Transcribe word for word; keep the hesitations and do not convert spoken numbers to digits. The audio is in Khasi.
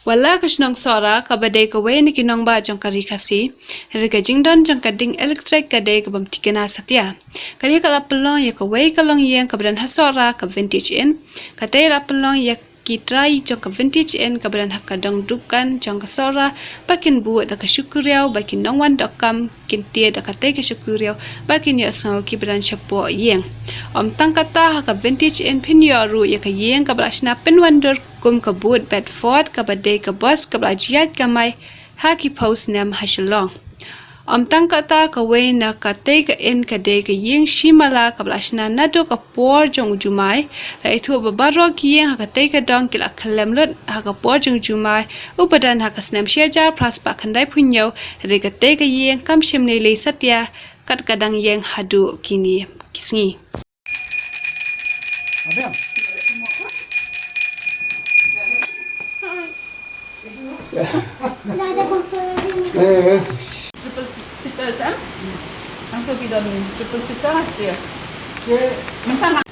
Wat la ka shnong Sohra kaba dei kawei na ki nongbah jong ka ri Khasi, hynrei ka jingdon jong ka ding elektrik ka dei ka bym thikna satia. Ka dei ka la pynlong ïa kawei ka longïing kaba don ha Sohra, ka Vintage Inn. Kata la pynlong ïa ki trai jong ka Vintage Inn kaba don ha ka dong dukan jong ka Sohra, ba kin bud da ka shukriaw ba ki nongwan dohkam kin tied da kata ka shukriaw ba kin ïohsngew kiba don shapoh ïing. Ym tang kata, ha ka Vintage Inn phin ïoh ruh ïa ka ïing kaba la shna pynwandur kum ka Bud Bedford kaba dei ka bos kaba la ju ïaid kamai ha ki phew snem ha Shillong. Ym tang kata, kawei na katei ka inn ka dei ka ïing shimala kaba la shna naduh ka por jong u Jumai. La ithuh ba baroh ki ïing ha katei ka dong ki la khyllem lut ha ka por jong u Jumai, uba don ha ka snem shi hajar phra spah khyndai phew hynñiew, hynrei katei ka ïing kam shym lei lei satia kat ka dang ïeng haduh kine ki sngi. Triple seater, eh? Ang tu kita ni, triple seater, ya. Mentang.